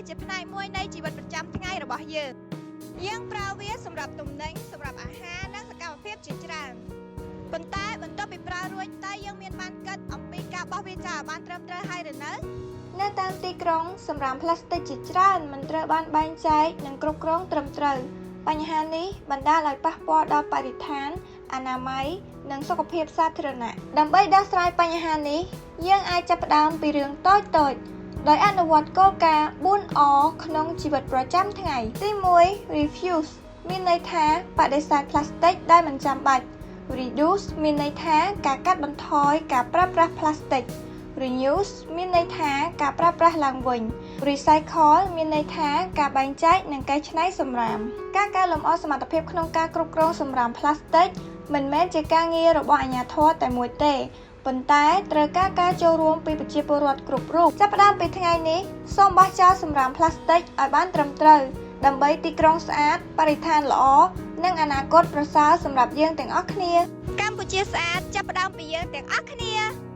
ជាផ្នែកមួយនៃជីវិតប្រចាំថ្ងៃរបស់យើងយើងប្រើវាសម្រាប់ទំនិញសម្រាប់អាហារនិងសកម្មភាពជាច្រើនប៉ុន្តែបន្ទាប់ពីប្រើរួចតើយើងមានបានគិតអំពីការបោះវាចោលឲ្យបានត្រឹមត្រូវហើយឬនៅនៅតាមទីក្រុងសម្រាមផ្លាស្ទិកជាច្រើនមិនត្រូវបានបែងចែកនិងគ្រប់គ្រងត្រឹមត្រូវបញ្ហានេះបណ្ដាលឲ្យប៉ះពាល់ដល់បរិស្ថាន អនាម័យនិងសុខភាពសាធារណៈដើម្បីដោះស្រាយបញ្ហានេះយើងអាចចាប់ផ្ដើមពីរឿងតូចៗដោយអនុវត្តគោលការណ៍ 4R ក្នុងជីវិតប្រចាំថ្ងៃទី1 refuse មានន័យថាបដិសេធផ្លាស្ទិកដែលមិនចាំបាច់ reduce មានន័យថាការកាត់បន្ថយការប្រើប្រាស់ផ្លាស្ទិក reuse មានន័យថាការប្រើប្រាស់ឡើងវិញ recycle មានន័យថាការបែងចែកនិងកែច្នៃសំរាមការកែលម្អសមត្ថភាពក្នុងការគ្រប់គ្រងសំរាមផ្លាស្ទិកមិនមែនជាការងាររបស់អាជ្ញាធរតែមួយទេប៉ុន្តែត្រូវការការចូលរួមពីប្រជាពលរដ្ឋគ្រប់រូបចាប់ផ្ដើមពីថ្ងៃនេះសូមបោះចោលសំរាមផ្លាស្ទិកឲ្យបានត្រឹមត្រូវដើម្បីទីក្រុងស្អាតបរិស្ថានល្អនិងអនាគតប្រសើរសម្រាប់យើងទាំងអស់គ្នាកម្ពុជាស្អាតចាប់ផ្ដើមពីយើងទាំងអស់គ្នា។